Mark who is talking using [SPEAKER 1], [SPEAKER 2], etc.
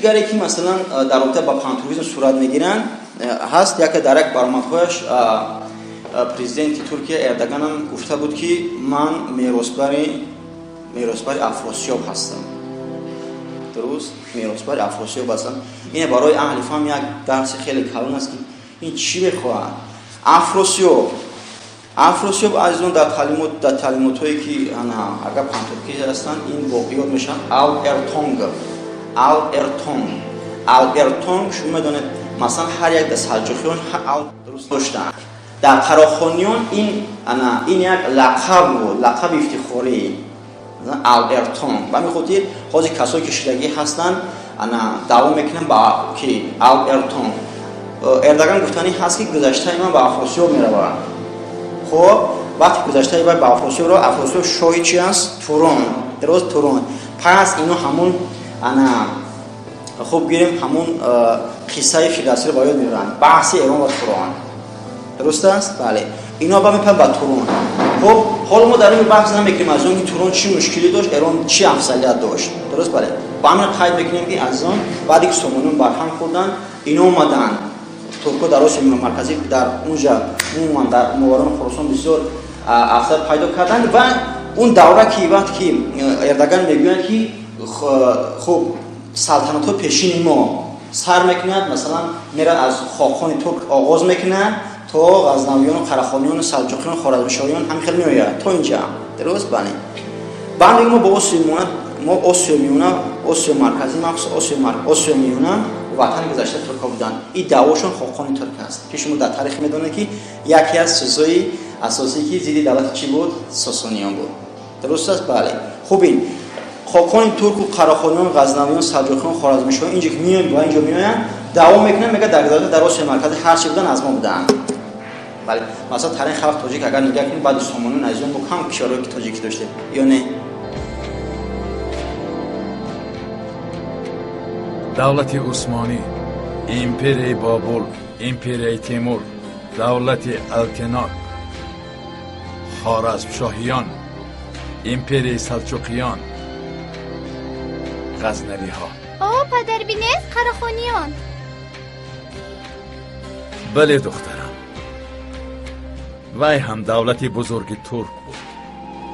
[SPEAKER 1] Дигаре ки масалан дар робита ба пантуркизм сурат мегиранд ҳаст, яке дар як баромадҳояш президенти Туркия Эрдоганам гуфта буд, ки ман меросбари Афросиёб ҳастам. Дуруст, меросбари Афросиёб ҳастам. Ин барои аҳли фаҳм як дарси хеле калон аст, ки ин чӣ мехоҳад Афросиёб. Афросиёб, азизон, дар таълимот, дар таълимотҳое ки агар пантуркӣ ҳастанд, ин воқеёт мешаванд Алп Эртонг. Алп Эртонг, Алп Эртонг, шумо медонед, масалан, ҳар як дар салҷуқиён алп дуруст доштанд, дар қарохониён ин ана ин як лақаб буд, лақаби ифтихорӣ, Алп Эртонг. Ба ҳамин хотир ҳозир касое ки шидагӣ ҳастанд, ана даъво мекунанд ба ки Алп Эртонг. Эрдоган гуфтанӣ ҳаст, ки гузаштаи ман ба Афросиёб меравад. Хуб, вақте гузаштаи вай ба Афросиёб ро, Афросиёб шоҳи чи аст? Турон. Дуруст, Турон. Пас ино ҳамун ана хуб гирем, ҳамун қиссаи Фирдавсиро ба ёд меоранд, баҳси Эрон ва Турон. Дуруст аст, бале. Ино ба мепаранд ба Турон. Хуб, ҳоло мо дар ин баҳс намекунем аз он ки Турон чӣ мушкилӣ дошт, Эрон чӣ афзалият дошт. Дуруст, бале. Ба ҳамин қайд мекунем, ки азизон, баъде ки Сомониён барҳам хӯрданд, ино омаданд, туркҳо дар Осиёи Марказӣ, дар унҷа, умуман дар Моварони Хуросон бисёр афзал пайдо карданд. Ва он давра ки вақте ки Эрдоган мегӯянд, ки хуб, салтанатҳои пешини мо сар мекунад, масалан, мерад аз хоқони турк оғоз мекунад то ғазнавиёну қарахониёну салҷуқиён, хоразмшоҳиён, ҳамин хел меояд то инҷа. Дуруст, бале. Баъд мо бо Осиёи Миёна, мо Осиёи Миёна, Осиёи Марказӣ, махсус Осиёи Миёна ватани гузаштаи туркҳо буданд. Ин даъвошон хоқони турк аст, ки шумо дар таърих медонед, ки яке аз чизҳои асосӣ, ки зидди давлати чӣ буд? Сосониён буд. Дуруст аст, бале. Хуб, ин хоқони турку, қарахониён, ғазнавиён, салҷуқиён, хоразмшоҳиён инҷо ки меоянд, ба инҷо меоянд, даъво мекунанд, мегӯяд, дар гузашта дар Осиёи Марказӣ ҳар чи буданд, аз мо буданд. Бале, масалан, тарихи халқ тоҷик агар нигоҳ кунем, баъди Сомониён, азизон, мо кам кишварҳое ки тоҷикӣ доштем ё не?
[SPEAKER 2] Давлати Усмонӣ, империяи Бобул, империяи Темур, давлати Алтинок, Хоразмшоҳиён, империяи Салчуқиён, Ғазнавиҳо.
[SPEAKER 3] О, падар, бинед, Қарахониён.
[SPEAKER 2] Бале, духтарам, вай ҳам давлати бузурги турк.